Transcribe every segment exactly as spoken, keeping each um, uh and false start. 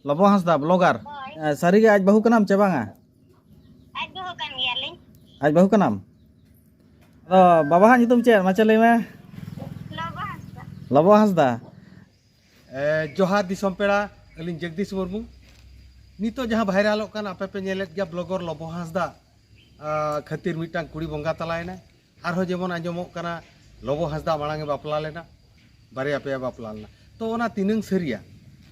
ᱞᱚᱵᱚ ᱦᱟᱸᱥᱫᱟ, blogger. ᱦᱳᱭ᱾ ᱮ, ᱥᱟᱹᱨᱤᱜᱮ ᱟᱡ ᱵᱟᱹᱦᱩ ᱠᱟᱱᱟᱢ ᱪᱮ ᱵᱟᱝᱟ? ᱟᱡ ᱵᱟᱹᱦᱩ ᱠᱟᱱ ᱜᱮᱭᱟᱞᱤᱧ᱾ ᱟᱡ ᱵᱟᱹᱦᱩ ᱠᱟᱱᱟᱢ? ᱟᱫᱚ ᱵᱟᱵᱟᱣᱟᱜ ᱧᱩᱛᱩᱢ ᱪᱮᱫ? ᱢᱟᱪᱮ ᱞᱟᱹᱭ ᱢᱮ᱾ ᱞᱚᱵᱚ ᱦᱟᱸᱥᱫᱟ᱾ ᱞᱚᱵᱚ ᱦᱟᱸᱥᱫᱟ᱾ ᱮ, ᱡᱚᱦᱟᱨ ᱫᱤᱥᱚᱢ ᱯᱮᱲᱟ, ᱟᱹᱞᱤᱧ ᱡᱚᱜᱽᱫᱤᱥ ᱢᱩᱨᱢᱩ᱾ ᱱᱤᱛᱚᱜ ᱡᱟᱦᱟᱸ ᱵᱷᱟᱭᱨᱟᱞᱚᱜ ᱠᱟᱱ, ᱟᱯᱮ ᱯᱮ ᱧᱮᱞᱮᱫ ᱜᱮᱭᱟ, ᱵᱞᱚᱜᱟᱨ ᱞᱚᱵᱚ ᱦᱟᱸᱥᱫᱟ, ᱟ, ᱠᱷᱟᱹᱛᱤᱨ ᱢᱤᱫᱴᱟᱝ ᱠᱩᱲᱤ ᱵᱚᱸᱜᱟ ᱛᱟᱞᱟᱭᱮᱱᱟ᱾ ᱟᱨᱦᱚᱸ ᱡᱮᱢᱚᱱ ᱟᱸᱡᱚᱢᱚᱜ ᱠᱟᱱᱟ, ᱞᱚᱵᱚ ᱦᱟᱸᱥᱫᱟ ᱢᱟᱲᱟᱝ ᱮ ᱵᱟᱯᱞᱟ ᱞᱮᱱᱟ, ᱵᱟᱨᱭᱟ ᱯᱮᱭᱟ ᱵᱟᱯᱞᱟ ᱞᱮᱱᱟ᱾ ᱛᱚ ᱚᱱᱟ ᱛᱤᱱᱟᱹᱝ ᱥᱟᱹᱨᱤᱭᱟ,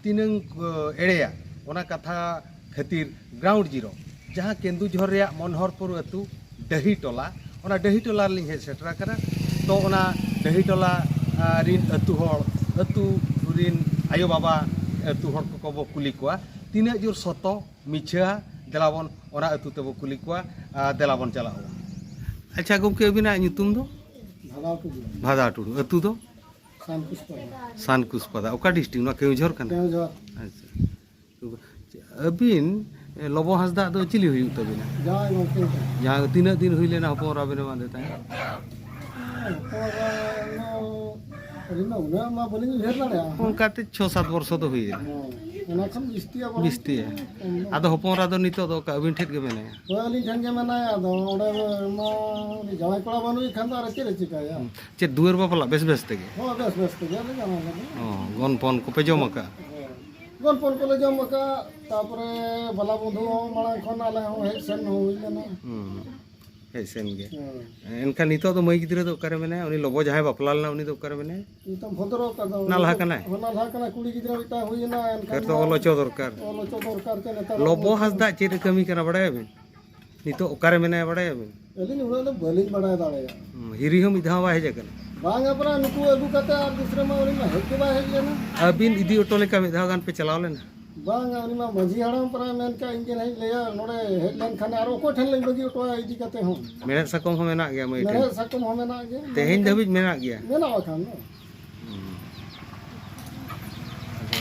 ᱛᱤᱱᱟᱹᱝ, ᱮ, ᱮᱲᱮᱭᱟ, ᱚᱱᱟ ᱠᱟᱛᱷᱟ ᱠᱷᱟᱹᱛᱤᱨ ᱜᱨᱟᱣᱩᱱᱰ ᱡᱤᱨᱳ, ᱡᱟᱦᱟᱸ ᱠᱮᱱᱫᱩᱡᱷᱚᱨ ᱨᱮᱭᱟᱜ ᱢᱚᱱᱦᱚᱨᱯᱩᱨ ᱟᱹᱛᱩ ᱰᱟᱹᱦᱤ ᱴᱚᱞᱟ, ᱚᱱᱟ ᱰᱟᱹᱦᱤ ᱴᱚᱞᱟ ᱨᱮᱞᱤᱧ ᱦᱮᱡ ᱥᱮᱴᱮᱨ ᱟᱠᱟᱱᱟ᱾ ᱛᱚ ᱚᱱᱟ ᱰᱟᱹᱦᱤ ᱴᱚᱞᱟ, ᱟ, ᱨᱤᱱ ᱟᱹᱛᱩ ᱦᱚᱲ, ᱟᱹᱛᱩ ᱨᱤᱱ ᱟᱭᱳ ᱵᱟᱵᱟ, ᱟᱹᱛᱩ ᱦᱚᱲ ᱠᱚᱠᱚ ᱵᱚ ᱠᱩᱞᱤ ᱠᱚᱣᱟ, ᱛᱤᱱᱟᱹᱜ ᱡᱳᱨ ᱥᱚᱛᱚ ᱢᱤᱪᱷᱟᱹ, ᱫᱮᱞᱟ ᱵᱚᱱ ᱚᱱᱟ ᱟᱹᱛᱩ ᱛᱮᱵᱚ ᱠᱩᱞᱤ ᱠᱚᱣᱟ, ᱟ, ᱫᱮᱞᱟ ᱵᱚᱱ ᱪᱟᱞᱟᱜ ᱟᱵᱚᱱ᱾ ᱟᱪᱪᱷᱟ ᱜᱚᱢᱠᱮ, ᱟᱹᱵᱤᱱᱟᱜ ᱧᱩᱛᱩᱢ ᱫᱚ? ᱵᱷᱟᱫᱟ ᱴᱩᱰᱩ᱾ ᱵᱷᱟᱫᱟ ᱴᱩᱰᱩ᱾ ᱟᱹᱛᱩ ᱫᱚ? ᱥᱟᱱᱠᱩᱥᱯᱟᱫᱟ᱾ ᱥᱟᱱᱠᱩᱥᱯᱟᱫᱟ᱾ ᱚᱠᱟ ᱰᱤᱥᱴᱨᱤᱠᱴ? ᱱᱚᱣᱟ ᱠᱮᱣᱡᱷᱚᱨ ᱠᱟᱱᱟ? ᱠᱮᱣᱡᱷᱚᱨ᱾ ᱟᱪᱪᱷᱟ᱾ ᱟᱹᱵᱤᱱ, ᱮ, ᱞᱚᱵᱚ ᱦᱟᱸᱥᱫᱟᱜ ᱫᱚ ᱪᱤᱞᱤ ᱦᱩᱭᱩᱜ ᱛᱟᱹᱵᱤᱱᱟ? ᱡᱟᱶᱟᱭ ᱜᱚᱢᱠᱮ᱾ ᱡᱟᱦᱟᱸ ᱛᱤᱱᱟᱹᱜ ᱫᱤᱱ ᱦᱩᱭ ᱞᱮᱱᱟ ᱦᱚᱯᱚᱱ ᱮᱨᱟ ᱵᱮᱱ ᱮᱢᱟᱫᱮ ᱛᱟᱦᱮᱸᱫ? ᱦᱚᱯᱚᱱ ᱮᱨᱟ ᱫᱚ ᱟᱹᱞᱤᱧ ᱢᱟ ᱩᱱᱟᱹᱜ ᱢᱟ ᱵᱟᱹᱞᱤᱧ ᱩᱭᱦᱟᱹᱨ ᱫᱟᱲᱮᱭᱟᱜᱼᱟ᱾ ᱚᱱᱠᱟᱛᱮ ᱪᱷᱚ ᱥᱟᱛ ᱵᱚᱨᱥᱚ ᱫᱚ ᱦᱩᱭ ᱮᱱᱟ᱾ ᱦᱮᱸ, ᱚᱱᱟ ᱠᱷᱚᱱ ᱵᱤᱥᱛᱤᱭᱟ ᱵᱚᱞᱮ᱾ ᱵᱤᱥᱛᱤᱭᱟ᱾ ᱠᱚᱢ ᱫᱚ᱾ ᱟᱫᱚ ᱦᱚᱯᱚᱱ ᱮᱨᱟ ᱫᱚ ᱱᱤᱛᱚᱜ ᱫᱚ ᱚᱠᱟ ᱟᱹᱵᱤᱱ ᱴᱷᱮᱱ ᱜᱮ ᱢᱮᱱᱟᱭᱟ? ᱦᱳᱭ, ᱟᱹᱞᱤᱧ ᱴᱷᱮᱱ ᱜᱮ ᱢᱮᱱᱟᱭᱟ᱾ ᱟᱫᱚ ᱚᱸᱰᱮ ᱢᱟ ᱩᱱᱤ ᱡᱟᱶᱟᱭ ᱠᱚᱲᱟ ᱵᱟᱹᱱᱩᱭ ᱠᱷᱟᱱ ᱫᱚ ᱟᱨ ᱪᱮᱫ ᱮ ᱪᱤᱠᱟᱹᱭᱟ? ᱦᱩᱸ᱾ ᱪᱮᱫ ᱫᱩᱣᱟᱹᱨ ᱵᱟᱯᱞᱟ ᱵᱮᱥ ᱵᱮᱥ ᱛᱮᱜᱮ? ᱦᱳᱭ, ᱵᱮᱥ ᱵᱮᱥ ᱛᱮᱜᱮ ᱞᱮ ᱡᱟᱶᱟᱭ ᱞᱮᱱᱟ᱾ ᱚ, ᱜᱚᱱᱯᱚᱱ ᱠᱚᱯᱮ ᱡᱚᱢ ᱟᱠᱟᱫᱼᱟ? ᱦᱳᱭ᱾ ᱜᱚᱱᱯᱚᱱ ᱠᱚᱞᱮ ᱡᱚᱢ ᱟᱠᱟᱫ, ᱛᱟᱯᱚᱨᱮ ᱵᱟᱞᱟ ᱵᱚᱫᱷᱩ ᱦᱚᱸ ᱢᱟᱲᱟᱝ ᱠᱷᱚᱱ ᱟᱞᱮ ᱦᱚᱸ ᱦᱮᱡ ᱥᱮᱱ ᱦᱚᱸ ᱦᱩᱭ ᱞᱮᱱᱟ᱾ ᱦᱩᱸ᱾ ᱦᱮᱡ ᱥᱮᱱ ᱜᱮ᱾ ᱦᱮᱸ᱾ ᱮᱱᱠᱷᱟᱱ ᱱᱤᱛᱚᱜ ᱫᱚ ᱢᱟᱹᱭ ᱜᱤᱫᱽᱨᱟᱹ ᱫᱚ ᱚᱠᱟᱨᱮ ᱢᱮᱱᱟᱭᱟ? ᱩᱱᱤ ᱞᱚᱵᱚ ᱡᱟᱦᱟᱸᱭ ᱵᱟᱯᱞᱟ ᱞᱮᱱᱟ, ᱩᱱᱤ ᱫᱚ ᱚᱠᱟᱨᱮ ᱢᱮᱱᱟᱭᱟ? ᱱᱤᱛᱚᱜ ᱵᱷᱚᱫᱨᱚ ᱠᱟᱫᱚ᱾ ᱱᱟᱞᱦᱟ ᱠᱟᱱᱟᱭ? ᱦᱚᱸ, ᱱᱟᱞᱦᱟ ᱠᱟᱱᱟᱭ᱾ ᱠᱩᱲᱤ ᱜᱤᱫᱽᱨᱟᱹ ᱢᱤᱫᱴᱟᱝ ᱦᱩᱭ ᱮᱱᱟ, ᱮᱱᱠᱷᱟᱱ ᱱᱮᱛᱟᱨ ᱫᱚ ᱢᱟ ᱚᱞ ᱦᱚᱪᱚ ᱫᱚᱨᱠᱟᱨ᱾ ᱚᱞ ᱦᱚᱪᱚ ᱫᱚᱨᱠᱟᱨ ᱛᱮ ᱱᱮᱛᱟᱨ ᱞᱚᱵᱚ ᱦᱟᱸᱥᱫᱟ ᱪᱮᱫ ᱮ ᱠᱟᱹᱢᱤ ᱠᱟᱱᱟ ᱵᱟᱲᱟᱭᱟᱵᱤᱱ? ᱱᱤᱛᱚᱜ ᱚᱠᱟᱨᱮ ᱢᱮᱱᱟᱭᱟ ᱵᱟᱲᱟᱭᱟᱵᱤᱱ? ᱟᱹᱞᱤᱧ ᱩᱱᱟᱹᱜ ᱫᱚ ᱵᱟᱹᱞᱤᱧ ᱵᱟᱲᱟᱭ ᱫᱟᱲᱮᱭᱟᱜᱼᱟ᱾ ᱦᱩᱸ, ᱦᱤᱨᱤ ᱦᱚᱸ ᱢᱤᱫ ᱫᱷᱟᱣ ᱵᱟᱭ ᱦᱮᱡ ᱟᱠᱟᱱᱟ? ᱵᱟᱝᱟ ᱯᱟᱨᱟ, ᱱᱩᱠᱩ ᱟᱹᱜᱩ ᱠᱟᱛᱮ ᱟᱨ ᱫᱩᱥᱨᱟ ᱢᱟ ᱩᱱᱤ ᱢᱟ ᱦᱮᱡ ᱜᱮ ᱵᱟᱭ ᱦᱮᱡ ᱞᱮᱱᱟ᱾ ᱟᱹᱵᱤᱱ ᱤᱫᱤ ᱦᱚᱴᱚ ᱞᱮᱠᱟ ᱢᱤᱫ ᱫᱷᱟᱣ ᱜᱟᱱ ᱯᱮ ᱪᱟᱞᱟᱣ ᱞᱮᱱᱟ? ᱵᱟᱝᱟ, ᱩᱱᱤ ᱢᱟ ᱢᱟᱹᱡᱷᱤ ᱦᱟᱲᱟᱢ ᱯᱟᱨᱟ ᱢᱮᱱ ᱠᱟᱜ, ᱤᱧ ᱜᱮ ᱱᱟᱦᱟᱜ ᱤᱧ ᱞᱟᱹᱭᱟ, ᱱᱚᱰᱮ ᱦᱮᱡ ᱞᱮᱱᱠᱷᱟᱱ ᱟᱨ ᱚᱠᱚᱭ ᱴᱷᱮᱱ ᱞᱤᱧ ᱵᱟᱹᱜᱤ ᱦᱚᱴᱚᱣᱟᱭᱟ ᱤᱫᱤ ᱠᱟᱛᱮ ᱦᱚᱸ? ᱢᱮᱲᱦᱮᱫ ᱥᱟᱠᱚᱢ ᱦᱚᱸ ᱢᱮᱱᱟᱜ ᱜᱮᱭᱟ ᱢᱟᱹᱭ ᱴᱷᱮᱱ? ᱢᱮᱲᱦᱮᱫ ᱥᱟᱠᱚᱢ ᱦᱚᱸ ᱢᱮᱱᱟᱜ ᱜᱮᱭᱟ᱾ ᱛᱮᱦᱮᱧ ᱫᱷᱟᱹᱵᱤᱡ ᱢᱮᱱᱟᱜ ᱜᱮᱭᱟ? ᱢᱮᱱᱟᱜ ᱟᱠᱟᱱ ᱫᱚ᱾ ᱦᱩᱸ᱾ ᱟᱫᱚ,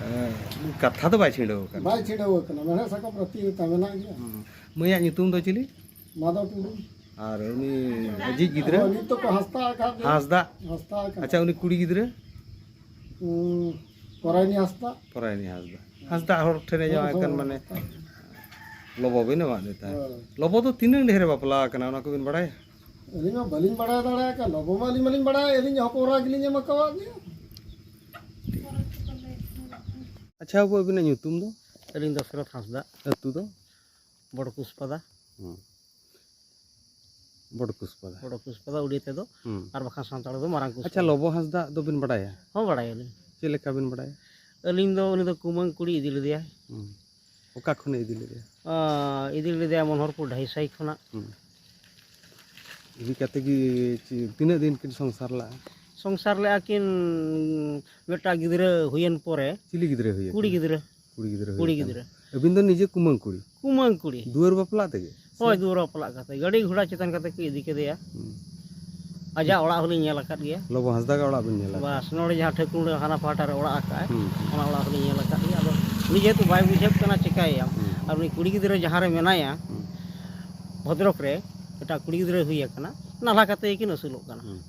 ᱮ, ᱠᱟᱛᱷᱟ ᱫᱚ ᱵᱟᱭ ᱪᱷᱤᱰᱟᱹᱣ ᱟᱠᱟᱱᱟ᱾ ᱵᱟᱭ ᱪᱷᱤᱰᱟᱹᱣ ᱟᱠᱟᱱᱟ, ᱢᱮᱲᱦᱮᱫ ᱥᱟᱠᱚᱢ ᱨᱟᱹᱛᱤ ᱨᱮ ᱛᱟᱦᱮᱸ ᱢᱮᱱᱟᱜ ᱜᱮᱭᱟ᱾ ᱦᱩᱸ᱾ ᱢᱟᱹᱭᱟᱜ ᱧᱩᱛᱩᱢ ᱫᱚ ᱪᱤᱞᱤ? ᱢᱟᱫᱷᱚᱵ ᱴᱩᱰᱩ᱾ ᱟᱨ ᱩᱱᱤ ᱟᱡᱤᱡ ᱜᱤᱫᱽᱨᱟᱹ? ᱦᱳᱭ, ᱱᱤᱛ ᱫᱚᱠᱚ ᱦᱟᱸᱥᱫᱟ ᱟᱠᱟᱫ ᱜᱮᱭᱟ᱾ ᱦᱟᱸᱥᱫᱟ? ᱦᱟᱸᱥᱫᱟ ᱟᱠᱟᱫ᱾ ᱟᱪᱪᱷᱟ, ᱩᱱᱤ ᱠᱩᱲᱤ ᱜᱤᱫᱽᱨᱟᱹ? ᱩᱸ, ᱯᱚᱨᱟᱭᱱᱤ ᱦᱟᱸᱥᱫᱟ᱾ ᱯᱚᱨᱟᱭᱱᱤ ᱦᱟᱸᱥᱫᱟ᱾ ᱦᱟᱸᱥᱫᱟ ᱦᱚᱲ ᱴᱷᱮᱱᱮ ᱡᱟᱶᱟᱭ ᱠᱟᱱ, ᱢᱟᱱᱮ ᱞᱚᱵᱚ ᱵᱤᱱ ᱮᱢᱟᱫᱮ ᱛᱟᱦᱮᱸᱫ᱾ ᱦᱳᱭ᱾ ᱞᱚᱵᱚ ᱫᱚ ᱛᱤᱱᱟᱹᱜ ᱰᱷᱮᱨᱮ ᱵᱟᱯᱞᱟ ᱟᱠᱟᱱᱟ, ᱚᱱᱟ ᱠᱚᱵᱤᱱ ᱵᱟᱲᱟᱭᱟ? ᱟᱹᱞᱤᱧ ᱢᱟ ᱵᱟᱹᱞᱤᱧ ᱵᱟᱲᱟᱭ ᱫᱟᱲᱮᱭᱟᱜ ᱠᱟᱱ, ᱞᱚᱵᱚ ᱢᱟ ᱟᱹᱞᱤᱧ ᱢᱟᱞᱤᱧ ᱵᱟᱲᱟᱭᱟ, ᱟᱹᱞᱤᱧ ᱦᱚᱯᱚᱱ ᱮᱨᱟ ᱜᱮᱞᱤᱧ ᱮᱢ ᱟᱠᱟᱣᱟᱫ ᱜᱮᱭᱟ᱾ ᱟᱪᱪᱷᱟ ᱵᱟᱹᱵᱩ, ᱟᱹᱵᱤᱱᱟᱜ ᱧᱩᱛᱩᱢ ᱫᱚ? ᱟᱹᱞᱤᱧ ᱫᱚᱥᱨᱚᱛᱷ ᱦᱟᱸᱥᱫᱟ᱾ ᱟᱹᱛᱩ ᱫᱚ? ᱵᱚᱲ ᱠᱩᱥᱯᱟᱫᱟ᱾ ᱦᱩᱸ᱾ ᱵᱚᱲ ᱠᱩᱥᱯᱟᱫᱟ᱾ ᱵᱚᱲ ᱠᱩᱥᱯᱟᱫᱟ ᱩᱲᱤᱭᱟ ᱛᱮᱫᱚ, ᱦᱩᱸ᱾ ᱟᱨ ᱵᱟᱠᱷᱟᱱ ᱥᱟᱱᱛᱟᱲ ᱫᱚ ᱢᱟᱨᱟᱝ ᱠᱩᱥᱯᱟᱫᱟ᱾ ᱟᱪᱪᱷᱟ, ᱞᱚᱵᱚ ᱦᱟᱸᱥᱫᱟ ᱫᱚᱵᱤᱱ ᱵᱟᱲᱟᱭᱟ? ᱦᱚᱸ, ᱵᱟᱲᱟᱭᱟᱞᱤᱧ᱾ ᱪᱮᱫ ᱞᱮᱠᱟ ᱵᱤᱱ ᱵᱟᱲᱟᱭᱟ? ᱟᱹᱞᱤᱧ ᱫᱚ, ᱩᱱᱤ ᱫᱚ ᱠᱩᱢᱟᱹᱝ ᱠᱩᱲᱤ ᱤᱫᱤ ᱞᱮᱫᱮᱭᱟᱭ᱾ ᱦᱩᱸ᱾ ᱚᱠᱟ ᱠᱷᱚᱱᱮ ᱤᱫᱤ ᱞᱮᱫᱮᱭᱟ? ᱟᱸ, ᱤᱫᱤ ᱞᱮᱫᱮᱭᱟ ᱢᱚᱱᱳᱦᱚᱨᱯᱩᱨ ᱰᱷᱟᱹᱭᱥᱟᱭ ᱠᱷᱚᱱᱟᱜ᱾ ᱦᱩᱸ᱾ ᱤᱫᱤ ᱠᱟᱛᱮ ᱜᱮ ᱪᱮ-, ᱛᱤᱱᱟᱹᱜ ᱫᱤᱱ ᱠᱤᱱ ᱥᱚᱝᱥᱟᱨ ᱞᱟᱜᱼᱟ? ᱥᱚᱝᱥᱟᱨ ᱞᱮᱜᱼᱟ ᱠᱤᱱ ᱢᱤᱫᱴᱟᱝ ᱜᱤᱫᱽᱨᱟᱹ ᱦᱩᱭᱮᱱ ᱯᱚᱨᱮ᱾ ᱪᱤᱞᱤ ᱜᱤᱫᱽᱨᱟᱹ ᱦᱩᱭ ᱠᱩᱲᱤ ᱟᱠᱟᱱᱟ? ᱜᱤᱫᱽᱨᱟᱹ᱾ ᱠᱩᱲᱤ ᱜᱤᱫᱽᱨᱟᱹ ᱦᱩᱭ ᱠᱩᱲᱤ ᱟᱠᱟᱱᱟ᱾ ᱜᱤᱫᱽᱨᱟᱹ᱾ ᱟᱹᱵᱤᱱ ᱫᱚ ᱱᱤᱡᱮ ᱠᱩᱢᱟᱹᱝ ᱠᱩᱲᱤ? ᱠᱩᱢᱟᱹᱝ ᱠᱩᱲᱤ᱾ ᱫᱩᱣᱟᱹᱨ ᱵᱟᱯᱞᱟ ᱛᱮᱜᱮ? ᱦᱳᱭ, ᱫᱩᱣᱟᱹᱨ ᱵᱟᱯᱞᱟᱜ ᱠᱟᱛᱮ ᱜᱟᱹᱰᱤ ᱜᱷᱚᱲᱟ ᱪᱮᱛᱟᱱ ᱠᱟᱛᱮ ᱠᱚ ᱤᱫᱤ ᱠᱮᱫᱮᱭᱟ᱾ ᱦᱩᱸ᱾ ᱟᱡᱟᱜ ᱚᱲᱟᱜ ᱦᱚᱸᱞᱤᱧ ᱧᱮᱞ ᱟᱠᱟᱫ ᱜᱮᱭᱟ᱾ ᱞᱚᱵᱚ ᱦᱟᱸᱥᱫᱟ ᱜᱮ ᱚᱲᱟᱜ ᱵᱤᱱ ᱧᱮᱞ ᱟᱠᱟᱫ? ᱵᱟᱥ, ᱱᱚᱰᱮ ᱡᱟᱦᱟᱸ ᱴᱷᱟᱹᱠᱩᱨ ᱦᱟᱱᱟ ᱯᱟᱦᱴᱟ ᱨᱮ ᱚᱲᱟᱜ ᱟᱠᱟᱫᱼᱟᱭ, ᱦᱩᱸ, ᱦᱩᱸ᱾ ᱚᱱᱟ ᱚᱲᱟᱜ ᱦᱚᱸᱞᱤᱧ ᱧᱮᱞ ᱟᱠᱟᱫ ᱜᱮᱭᱟ᱾ ᱟᱫᱚ ᱩᱱᱤ ᱡᱮᱦᱮᱛᱩ ᱵᱟᱭ ᱵᱩᱡᱷᱟᱹᱣ ᱠᱟᱱᱟ, ᱪᱮᱠᱟᱭᱮᱭᱟᱢ? ᱦᱩᱸ᱾ ᱟᱨ ᱩᱱᱤ ᱠᱩᱲᱤ ᱜᱤᱫᱽᱨᱟᱹ ᱡᱟᱦᱟᱸ ᱨᱮ ᱢᱮᱱᱟᱭᱟ, ᱦᱩᱸ᱾ ᱵᱷᱚᱫᱨᱚᱠ ᱨᱮ ᱮᱴᱟᱜ ᱠᱩᱲᱤ ᱜᱤᱫᱽᱨᱟᱹ ᱦᱩᱭ ᱟᱠᱟᱱᱟ, ᱱᱟᱞᱦᱟ ᱠᱟᱛᱮ ᱜᱮᱠᱤᱱ ᱟᱹᱥᱩᱞᱚᱜ ᱠᱟᱱᱟ᱾ ᱦᱩᱸ᱾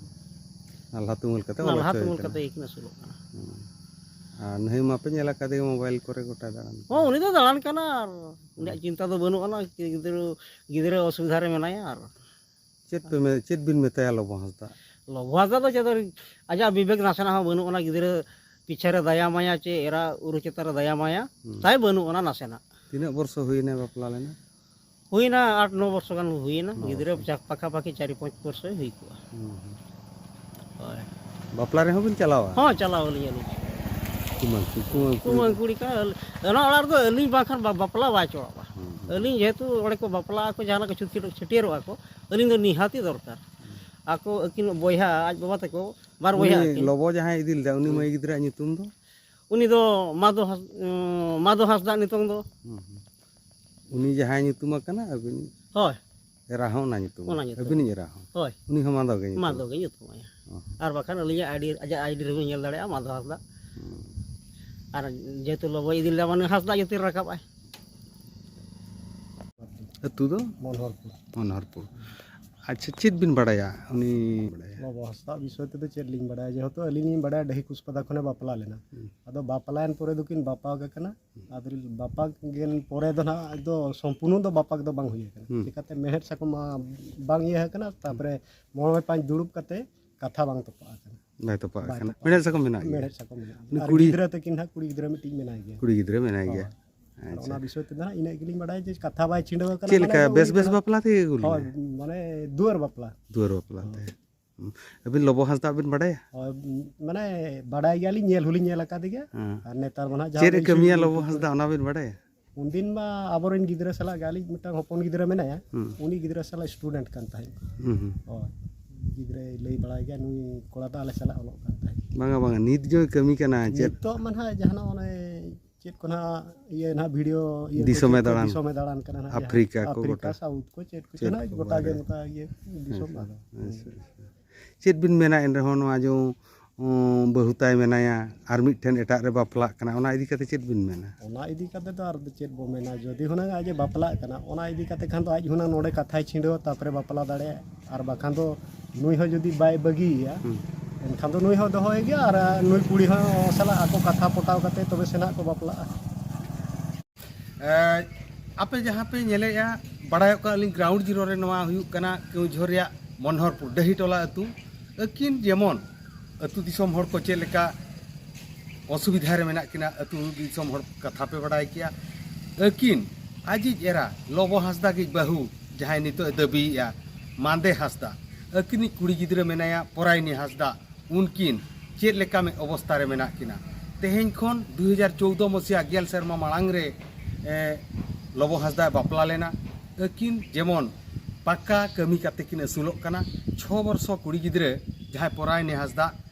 ᱱᱟᱞᱦᱟ ᱛᱩᱢᱟᱹᱞ ᱠᱟᱛᱮ ᱚᱞ ᱱᱟᱞᱦᱟ ᱦᱚᱪᱚᱭᱮ ᱛᱩᱢᱟᱹᱞ ᱠᱟᱱᱟ᱾ ᱠᱟᱛᱮ ᱜᱮᱠᱤᱱ ᱟᱹᱥᱩᱞᱚᱜ ᱠᱟᱱᱟ᱾ ᱦᱩᱸ᱾ ᱟᱨ ᱱᱟᱹᱭ ᱢᱟᱯᱮ ᱧᱮᱞ ᱟᱠᱟᱫᱮ ᱜᱮ ᱢᱳᱵᱟᱭᱤᱞ ᱠᱚᱨᱮ ᱜᱚᱴᱟ ᱫᱟᱬᱟᱱ ᱠᱟᱱᱟ᱾ ᱦᱚᱸ, ᱩᱱᱤ ᱫᱚ ᱫᱟᱬᱟᱱ ᱠᱟᱱᱟ, ᱟᱨ ᱩᱱᱤᱭᱟᱜ ᱪᱤᱱᱛᱟ ᱫᱚ ᱵᱟᱹᱱᱩᱜ ᱟᱱᱟ, ᱜᱤᱫᱽᱨᱟᱹ, ᱜᱤᱫᱽᱨᱟᱹ ᱚᱥᱩᱵᱤᱫᱷᱟ ᱨᱮ ᱢᱮᱱᱟᱭᱟ᱾ ᱟᱨ ᱪᱮᱫ ᱯᱮ ᱢᱮ-, ᱪᱮᱫ ᱵᱤᱱ ᱢᱮᱛᱟᱭᱟ ᱞᱚᱵᱚ ᱦᱟᱸᱥᱫᱟ? ᱞᱚᱵᱚ ᱦᱟᱸᱥᱫᱟ ᱫᱚ ᱪᱮᱫ, ᱟᱡᱟᱜ ᱵᱤᱵᱮᱠ ᱱᱟᱥᱮᱱᱟᱜ ᱦᱚᱸ ᱵᱟᱹᱱᱩᱜ ᱟᱱᱟ, ᱜᱤᱫᱽᱨᱟᱹ ᱯᱤᱪᱷᱮ ᱨᱮ ᱫᱟᱭᱟ ᱢᱟᱭᱟ ᱪᱮ ᱮᱨᱟ ᱩᱨᱩ ᱪᱮᱛᱟᱱ ᱨᱮ ᱫᱟᱭᱟ ᱢᱟᱭᱟ ᱦᱩᱸ᱾ ᱛᱟᱭ ᱵᱟᱹᱱᱩᱜ ᱟᱱᱟ ᱱᱟᱥᱮᱱᱟᱜ᱾ ᱛᱤᱱᱟᱹᱜ ᱵᱚᱨᱥᱚ ᱦᱩᱭᱱᱟ ᱵᱟᱯᱞᱟ ᱞᱮᱱᱟ? ᱦᱩᱭᱱᱟ ᱟᱴ ᱱᱚ ᱵᱚᱨᱥᱚ ᱜᱟᱱ ᱦᱩᱭᱱᱟ᱾ ᱱᱚ ᱜᱤᱫᱽᱨᱟᱹ ᱵᱚᱨᱥᱚ᱾ ᱯᱟᱠᱷᱟ ᱯᱟᱠᱷᱤ ᱪᱟᱨ ᱯᱟᱸᱪ ᱵᱚᱨᱥᱚᱭ ᱦᱩᱭ ᱠᱚᱜᱼᱟ᱾ ᱦᱩᱸ, ᱦᱩᱸ᱾ ᱦᱳᱭ᱾ ᱵᱟᱯᱞᱟ ᱨᱮᱦᱚᱸ ᱵᱤᱱ ᱪᱟᱞᱟᱣᱟ? ᱦᱚᱸ, ᱪᱟᱞᱟᱣ ᱟᱹᱞᱤᱧ, ᱟᱹᱞᱤᱧ᱾ ᱠᱩᱢᱟᱹᱝ ᱠᱩ-, ᱠᱩᱢᱟᱹᱝ ᱠᱩᱲᱤ᱾ ᱠᱩᱢᱟᱹᱝ ᱠᱩᱲᱤ ᱠᱟᱱᱟ, ᱟᱹᱞᱤᱧ, ᱚᱱᱟ ᱚᱲᱟᱜ ᱨᱮᱫᱚ ᱟᱹᱞᱤᱧ ᱵᱟᱝᱠᱷᱟᱱ ᱵᱟ-, ᱵᱟᱯᱞᱟ ᱵᱟᱭ ᱪᱟᱞᱟᱜᱼᱟ᱾ ᱦᱩᱸ, ᱦᱩᱸ᱾ ᱟᱹᱞᱤᱧ ᱡᱮᱦᱮᱛᱩ ᱚᱸᱰᱮ ᱠᱚ ᱵᱟᱯᱞᱟᱜ ᱟᱠᱚ, ᱡᱟᱦᱟᱸ ᱞᱮᱠᱟ ᱪᱷᱩᱛ ᱪᱷᱟᱹᱴᱭᱟᱹᱨᱚᱜ ᱟᱠᱚ, ᱟᱹᱞᱤᱧ ᱫᱚ ᱱᱤᱦᱟᱹᱛᱤ ᱫᱚᱨᱠᱟᱨ᱾ ᱦᱩᱸ᱾ ᱟᱠᱚ ᱟᱹᱠᱤᱱ ᱵᱚᱭᱦᱟ, ᱟᱡ ᱵᱟᱵᱟ ᱛᱟᱠᱚ, ᱵᱟᱨ ᱵᱚᱭᱦᱟ ᱩᱱᱤ ᱟᱹᱠᱤᱱ᱾ ᱞᱚᱵᱚ ᱡᱟᱦᱟᱸᱭ ᱤᱫᱤ ᱞᱮᱫᱟ, ᱩᱱᱤ ᱦᱩᱸ᱾ ᱢᱟᱹᱭ ᱜᱤᱫᱽᱨᱟᱹᱣᱟᱜ ᱧᱩᱛᱩᱢ ᱫᱚ? ᱩᱱᱤ ᱫᱚ ᱢᱟᱫᱚ ᱦᱟᱸᱥ-, ᱩᱸ, ᱢᱟᱫᱚ ᱦᱟᱸᱥᱫᱟᱜ ᱱᱤᱛᱚᱝ ᱫᱚ᱾ ᱦᱩᱸ, ᱦᱩᱸ᱾ ᱩᱱᱤ ᱡᱟᱦᱟᱸᱭ ᱧᱩᱛᱩᱢ ᱟᱠᱟᱱᱟ, ᱟᱹᱵᱤᱱ ᱦᱳᱭ᱾ ᱮᱨᱟ ᱦᱚᱸ ᱚᱱᱟ ᱧᱩᱛᱩᱢ ᱚᱱᱟ ᱟᱠᱟᱱᱟ᱾ ᱧᱩᱛᱩᱢ᱾ ᱟᱹᱵᱤᱱᱤᱡ ᱮᱨᱟ ᱦᱚᱸ᱾ ᱦᱳᱭ᱾ ᱩᱱᱤ ᱦᱚᱸ ᱢᱟᱫᱚ ᱜᱮ ᱧᱩᱛᱩᱢ᱾ ᱢᱟᱫᱚ ᱜᱮ ᱧᱩᱛᱩᱢ ᱟᱭᱟ᱾ ᱦᱚᱸ᱾ ᱟᱨ ᱵᱟᱠᱷᱟᱱ ᱟᱹᱞᱤᱧᱟᱜ ᱟᱭᱰᱤ, ᱟᱡᱟᱜ ᱟᱭᱰᱤ ᱨᱮᱵᱤᱱ ᱧᱮᱞ ᱫᱟᱲᱮᱭᱟᱜᱼᱟ, ᱢᱟᱫᱚ ᱦᱟᱸᱥᱫᱟ᱾ ᱦᱩᱸ᱾ ᱟᱨ ᱡᱮᱦᱮᱛᱩ ᱞᱚᱵᱚᱭ ᱤᱫᱤ ᱞᱮᱫᱟ, ᱢᱟᱱᱮ ᱦᱟᱸᱥᱫᱟ ᱡᱟᱹᱛᱤ ᱨᱮ ᱨᱟᱠᱟᱵ ᱟᱭ᱾ ᱟᱹᱛᱩ ᱫᱚ? ᱢᱚᱱᱳᱦᱚᱨᱯᱩᱨ᱾ ᱢᱚᱱᱳᱦᱚᱨᱯᱩᱨ᱾ ᱟᱪᱪᱷᱟ, ᱪᱮᱫ ᱵᱤᱱ ᱵᱟᱲᱟᱭᱟ ᱩᱱᱤ? ᱵᱟᱲᱟᱭᱟ᱾ ᱵᱟᱵᱟ ᱦᱟᱸᱥᱫᱟ ᱵᱤᱥᱚᱭ ᱛᱮᱫᱚ ᱪᱮᱫ ᱞᱤᱧ ᱵᱟᱲᱟᱭᱟ, ᱡᱮᱦᱮᱛᱩ ᱟᱹᱞᱤᱧ ᱞᱤᱧ ᱵᱟᱲᱟᱭᱟ ᱰᱟᱹᱦᱤ ᱠᱩᱥᱯᱟᱫᱟ ᱠᱷᱚᱱᱮ ᱵᱟᱯᱞᱟ ᱞᱮᱱᱟ᱾ ᱟᱫᱚ ᱵᱟᱯᱞᱟᱭᱮᱱ ᱯᱚᱨᱮ ᱫᱚᱠᱤᱱ ᱵᱟᱯᱟᱜ ᱟᱠᱟᱱᱟ᱾ ᱟᱫᱚ ᱵᱟᱯᱟᱜ ᱜᱮ ᱯᱚᱨᱮ ᱫᱚ ᱱᱟᱦᱟᱜ ᱫᱚ ᱥᱚᱢᱯᱩᱨᱱᱚ ᱫᱚ ᱵᱟᱯᱟᱜ ᱫᱚ ᱵᱟᱝ ᱦᱩᱭ ᱟᱠᱟᱱᱟ᱾ ᱪᱤᱠᱟᱛᱮ ᱢᱮᱲᱦᱮᱫ ᱥᱟᱠᱚᱢ ᱢᱟ ᱵᱟᱝ ᱤᱭᱟᱹ ᱟᱠᱟᱱᱟ, ᱛᱟᱯᱚᱨᱮ ᱢᱚᱬᱮ ᱯᱟᱸᱪ ᱫᱩᱲᱩᱵ ᱠᱟᱛᱮ ᱠᱟᱛᱷᱟ ᱵᱟᱝ ᱛᱚᱯᱟᱜ ᱟᱠᱟᱱᱟ᱾ ᱵᱟᱭ ᱛᱚᱯᱟᱜ ᱟᱠᱟᱱᱟ᱾ ᱢᱮᱲᱦᱮᱫ ᱥᱟᱠᱚᱢ ᱢᱮᱱᱟᱜ ᱜᱮᱭᱟ᱾ ᱢᱮᱲᱦᱮᱫ ᱥᱟᱠᱚᱢ ᱢᱮᱱᱟᱜᱼᱟ᱾ ᱩᱱᱤ ᱟᱨ ᱠᱩᱲᱤ ᱜᱤᱫᱽᱨᱟᱹ ᱛᱟᱹᱠᱤᱱ ᱦᱟᱸᱜ ᱠᱩᱲᱤ ᱜᱤᱫᱽᱨᱟᱹ ᱢᱤᱫᱴᱤᱡ ᱢᱮᱱᱟᱭ ᱜᱮᱭᱟ᱾ ᱠᱩᱲᱤ ᱜᱤᱫᱽᱨᱟᱹ ᱢᱮᱱᱟᱭ ᱜᱮᱭᱟ᱾ ᱟᱨ ᱚᱱᱟ ᱵᱤᱥᱚᱭ ᱛᱮᱫᱚ ᱦᱟᱸᱜ ᱤᱱᱟᱹᱜ ᱜᱮᱞᱤᱧ ᱵᱟᱲᱟᱭᱟ ᱡᱮ ᱠᱟᱛᱷᱟ ᱵᱟᱭ ᱪᱷᱤᱰᱟᱹᱣ ᱟᱠᱟᱱᱟ᱾ ᱪᱮᱫ ᱢᱟᱱᱮ ᱞᱮᱠᱟ, ᱵᱮᱥ ᱩᱱᱤ ᱵᱮᱥ ᱫᱚ ᱵᱟᱯᱞᱟ ᱛᱮᱜᱮ ᱟᱹᱜᱩ ᱦᱳᱭ, ᱞᱮᱱᱟ? ᱢᱟᱱᱮ ᱫᱩᱣᱟᱹᱨ ᱵᱟᱯᱞᱟ᱾ ᱫᱩᱣᱟᱹᱨ ᱵᱟᱯᱞᱟ ᱛᱮ᱾ ᱦᱩᱸ᱾ ᱟᱹᱵᱤᱱ ᱞᱚᱵᱚ ᱦᱟᱸᱥᱫᱟ ᱵᱤᱱ ᱵᱟᱲᱟᱭᱟ? ᱦᱳᱭ, ᱢᱟᱱᱮ ᱵᱟᱰᱟᱭ ᱜᱮᱭᱟᱞᱤᱧ, ᱧᱮᱞ ᱦᱚᱸᱞᱤᱧ ᱧᱮᱞ ᱟᱠᱟᱫᱮ ᱜᱮᱭᱟ᱾ ᱦᱮᱸ᱾ ᱟᱨ ᱱᱮᱛᱟᱨ ᱢᱟ ᱱᱟᱦᱟᱜ ᱪᱮᱫ ᱮ ᱡᱟᱦᱟᱸ ᱠᱟᱹᱢᱤᱭᱟ ᱞᱮᱠᱟ ᱞᱚᱵᱚ ᱦᱟᱸᱥᱫᱟ, ᱚᱱᱟ ᱵᱤᱱ ᱵᱟᱲᱟᱭᱟ? ᱩᱱᱫᱤᱱ ᱢᱟ ᱟᱵᱚᱨᱮᱱ ᱜᱤᱫᱽᱨᱟᱹ ᱥᱟᱞᱟᱜ ᱜᱮ, ᱟᱹᱞᱤᱧ ᱢᱤᱫᱴᱟᱝ ᱦᱚᱯᱚᱱ ᱜᱤᱫᱽᱨᱟᱹ ᱢᱮᱱᱟᱭᱟ, ᱦᱩᱸ᱾ ᱩᱱᱤ ᱜᱤᱫᱽᱨᱟᱹ ᱥᱟᱞᱟᱜ ᱥᱴᱩᱰᱮᱱᱴ ᱠᱟᱱ ᱛᱟᱦᱮᱸᱫ᱾ ᱦᱩᱸ, ᱦᱩᱸ᱾ ᱦᱳᱭ, ᱜᱤᱫᱽᱨᱟᱹᱭ ᱞᱟᱹᱭ ᱵᱟᱲᱟᱭ ᱜᱮᱭᱟ, ᱱᱩᱭ ᱠᱚᱲᱟ ᱫᱚ ᱟᱞᱮ ᱥᱟᱞᱟᱜ ᱚᱞᱚᱜ ᱠᱟᱱ ᱛᱟᱦᱮᱸᱫ᱾ ᱵᱟᱝᱟ, ᱵᱟᱝᱟ, ᱱᱤᱛ ᱡᱚᱭ ᱠᱟᱹᱢᱤ ᱠᱟᱱᱟ ᱪᱮᱫ? ᱱᱤᱛᱚᱜ ᱢᱟ ᱱᱟᱦᱟᱜ ᱡᱟᱦᱟᱱᱟᱜ ᱚᱱᱮ ᱪᱮᱫ ᱠᱚ ᱱᱟᱦᱟᱜ ᱤᱭᱟᱹ ᱱᱟᱦᱟᱜ ᱵᱷᱤᱰᱤᱭᱳ ᱤᱭᱟᱹ ᱠᱚ ᱫᱤᱥᱚᱢᱮ ᱪᱮᱫ ᱠᱚ ᱫᱟᱬᱟᱱ᱾ ᱫᱤᱥᱚᱢᱮ ᱫᱟᱬᱟᱱ ᱠᱟᱱᱟ ᱱᱟᱦᱟᱜ, ᱟᱯᱷᱨᱤᱠᱟ ᱡᱟᱦᱟᱸ ᱠᱚ ᱟᱯᱷᱨᱤᱠᱟ, ᱜᱚᱴᱟ᱾ ᱥᱟᱣᱩᱛᱷ ᱠᱚ ᱪᱮᱫ ᱠᱚ ᱪᱮᱫ ᱱᱟᱦᱟᱜ ᱠᱚ ᱜᱚᱴᱟ ᱜᱮ ᱵᱟᱲᱟᱭᱟ᱾ ᱱᱚᱝᱠᱟ ᱤᱭᱟᱹ ᱫᱤᱥᱚᱢ ᱟᱫᱚ᱾ ᱟᱪᱪᱷᱟ, ᱟᱪᱪᱷᱟ᱾ ᱪᱮᱫ ᱵᱤᱱ ᱢᱮᱱᱟ ᱮᱱ ᱨᱮᱦᱚᱸ, ᱱᱚᱣᱟ ᱡᱮ, ᱩᱸ, ᱵᱟᱹᱦᱩ ᱛᱟᱭ ᱢᱮᱱᱟᱭᱟ ᱟᱨ ᱢᱤᱫᱴᱷᱮᱱ ᱮᱴᱟᱜ ᱨᱮ ᱵᱟᱯᱞᱟᱜ ᱠᱟᱱᱟ, ᱚᱱᱟ ᱤᱫᱤ ᱠᱟᱛᱮ ᱪᱮᱫ ᱵᱤᱱ ᱢᱮᱱᱟ? ᱚᱱᱟ ᱤᱫᱤ ᱠᱟᱛᱮ ᱫᱚ ᱟᱨ ᱫᱚ ᱪᱮᱫ ᱵᱚ ᱢᱮᱱᱟ, ᱡᱩᱫᱤ ᱦᱩᱱᱟᱹᱝ ᱟᱡ ᱮ ᱵᱟᱯᱞᱟᱜ ᱠᱟᱱᱟ, ᱚᱱᱟ ᱤᱫᱤ ᱠᱟᱛᱮ ᱠᱷᱟᱱ ᱫᱚ ᱟᱡ ᱦᱩᱱᱟᱹᱝ ᱱᱚᱰᱮ ᱠᱟᱛᱷᱟᱭ ᱪᱷᱤᱰᱟᱹᱣᱟ, ᱛᱟᱯᱚᱨᱮ ᱵᱟᱯᱞᱟ ᱫᱟᱲᱮᱭᱟᱜᱼᱟ᱾ ᱟᱨ ᱵᱟᱠᱷᱟᱱ ᱫᱚ ᱱᱩᱭ ᱦᱚᱸ ᱡᱩᱫᱤ ᱵᱟᱭ ᱵᱟᱹᱜᱤᱭᱮᱭᱟ, ᱦᱩᱸ᱾ ᱮᱱᱠᱷᱟᱱ ᱫᱚ ᱱᱩᱭ ᱦᱚᱸ ᱫᱚᱦᱚᱭ ᱜᱮᱭᱟ, ᱟᱨ ᱱᱩᱭ ᱠᱩᱲᱤ ᱦᱚᱸ ᱥᱟᱞᱟᱜ ᱟᱠᱚ ᱠᱟᱛᱷᱟ ᱯᱚᱴᱟᱣ ᱠᱟᱛᱮ ᱛᱚᱵᱮ ᱥᱮ ᱱᱟᱜ ᱠᱚ ᱵᱟᱯᱞᱟᱜᱼᱟ᱾ ᱮ, ᱟᱯᱮ ᱡᱟᱦᱟᱸ ᱯᱮ ᱧᱮᱞᱮᱜᱼᱟ, ᱵᱟᱲᱟᱭᱚᱜ ᱠᱟᱱᱟ ᱟᱹᱞᱤᱧ ᱜᱨᱟᱣᱩᱱᱰ ᱡᱤᱨᱳ ᱨᱮ ᱱᱚᱣᱟ ᱦᱩᱭᱩᱜ ᱠᱟᱱᱟ ᱠᱮᱣᱡᱷᱳᱨ ᱨᱮᱭᱟᱜ ᱢᱚᱱᱦᱚᱨᱯᱩᱨ ᱰᱟᱹᱦᱤ ᱴᱚᱞᱟ ᱟᱹᱛᱩ᱾ ᱟᱹᱠᱤᱱ ᱡᱮᱢᱚᱱ ᱟᱹᱛᱩ ᱫᱤᱥᱚᱢ ᱦᱚᱲ ᱠᱚ ᱪᱮᱫ ᱞᱮᱠᱟ ᱚᱥᱩᱵᱤᱫᱷᱟ ᱨᱮ ᱢᱮᱱᱟᱜ ᱠᱤᱱᱟ, ᱟᱹᱛᱩ ᱫᱤᱥᱚᱢ ᱦᱚᱲ ᱠᱟᱛᱷᱟ ᱯᱮ ᱵᱟᱲᱟᱭ ᱠᱮᱭᱟ᱾ ᱟᱹᱠᱤᱱ ᱟᱡᱤᱡ ᱮᱨᱟ ᱞᱚᱵᱚ ᱦᱟᱸᱥᱫᱟ ᱜᱮ ᱵᱟᱹᱦᱩ, ᱡᱟᱦᱟᱸᱭ ᱱᱤᱛᱚᱜ ᱮ ᱫᱟᱹᱵᱤᱭᱮᱜᱼᱟ ᱢᱟᱱᱫᱮ ᱦᱟᱸᱥᱫᱟ, ᱟᱹᱠᱤᱱᱤᱡ ᱠᱩᱲᱤ ᱜᱤᱫᱽᱨᱟᱹ ᱢᱮᱱᱟᱭᱟ ᱯᱚᱨᱟᱭᱱᱤ ᱦᱟᱸᱥᱫᱟ, ᱩᱱᱠᱤᱱ ᱪᱮᱫ ᱞᱮᱠᱟ ᱢᱤᱫ ᱚᱵᱚᱥᱛᱟ ᱨᱮ ᱢᱮᱱᱟᱜ ᱠᱤᱱᱟ᱾ ᱛᱮᱦᱮᱧ ᱠᱷᱚᱱ ᱫᱩ ᱦᱟᱡᱟᱨ ᱪᱳᱣᱫᱚ ᱢᱟᱥᱤᱦᱟ ᱜᱮᱞ ᱥᱮᱨᱢᱟ ᱢᱟᱲᱟᱝ ᱨᱮ, ᱮ, ᱞᱚᱵᱚ ᱦᱟᱸᱥᱫᱟᱭ ᱵᱟᱯᱞᱟ ᱞᱮᱱᱟ᱾ ᱟᱹᱠᱤᱱ ᱡᱮᱢᱚᱱ ᱯᱟᱠᱟ ᱠᱟᱹᱢᱤ ᱠᱟᱛᱮ ᱠᱤᱱ ᱟᱹᱥᱩᱞᱚᱜ ᱠᱟᱱᱟ᱾ ᱪᱷᱚ ᱵᱚᱨᱥᱚ ᱠᱩᱲᱤ ᱜᱤᱫᱽᱨᱟᱹ ᱡᱟᱦᱟᱸᱭ ᱯᱚᱨᱟᱭᱱᱤ ᱦᱟᱸᱥᱫᱟ,